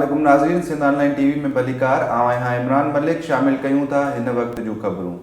عليڪم ناظرين سنڌ آن لائين ٽي وي ۾ ڀليڪار آئون آهيان عمران ملڪ شامل ڪيون ٿا هن وقت جون خبرون.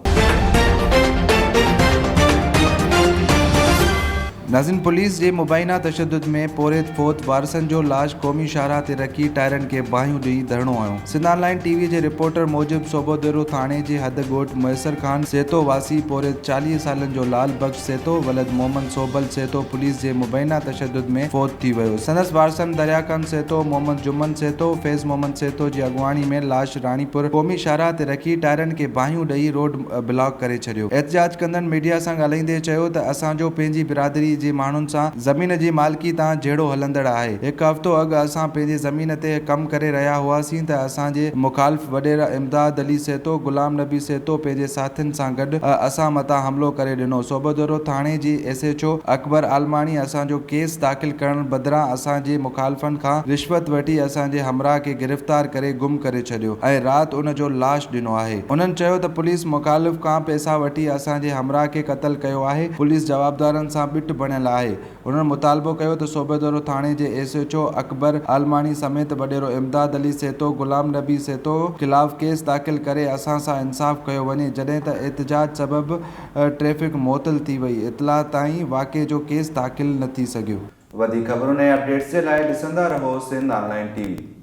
ناظرين پوليس جي مبينا تشدد ۾ پورهيت فوت وارثن جو لاش قومي شاهراهه تي رکي ٽائرن کي باهيون ڏئي ڌرڻو هنيو سنڌ آن لائين ٽي وي جي رپورٽر موجب صوبوديرو ٿاڻي جي حد ڳوٺ ميسر خان سهتو واسي پورهيت 40 سالن جو لال بخش سهتو ولد محمد صوبل سهتو پوليس جي مبينا تشدد ۾ فوت ٿي ويو. سندس وارثن دريا خان سهتو، محمد جمن سهتو، فيض محمد سهتو جي اڳواڻي ۾ لاش راڻيپور قومي شاهراهه تي رکي ٽائرن کي باهيون ڏئي روڊ بلاڪ ڪري ڇڏيو. احتجاج ڪندڙن ميڊيا سان ڳالهائيندي چيو ته اسان جو پنهنجي برادري جي ماڻهن سان زمين جي مالڪي تان جهيڙو هلندڙ آهي. هڪ هفتو اڳ اسان پنهنجي زمين تي ڪم ڪري رهيا هئاسين ته اسان جي مخالف وڏيرا امداد علي سهتو، غلام نبي سهتو پنهنجي ساٿين سان گڏ اسان مٿان حملو ڪري ڏنو. صوبوديرو ٿاڻي جي S H O Akbar Almani اسان جو ڪيس داخل ڪرڻ بدران اسان جي مخالفن کان رشوت وٺي اسان جي همراهه کي گرفتار ڪري گم ڪري ڇڏيو ۽ رات ان جو لاش ڏنو آهي. هنن چيو ته پوليس مخالف کان پئسا وٺي اسان جي همراهه کي قتل ڪيو آهي، پوليس جوابدارن سان ٻٽ بڻيل آهي. هنن مطالبو ڪيو ته صوبيدورو ٿاڻي جي S H O Akbar Almani سميت وڏيرو امداد علي سهتو، غلام نبي سهتو خلاف ڪيس داخل ڪري اسان سان انصاف ڪيو وڃي، جڏهن ته احتجاج سبب ٽريفڪ معطل ٿي وئي، اطلاع تائين واقعي جو ڪيس داخل نه ٿي سگهيو. وڌيڪ خبرن ۽ اپڊيٽس جي لاء ڏسندا رهو سنڌ آن لائين ٽي وي.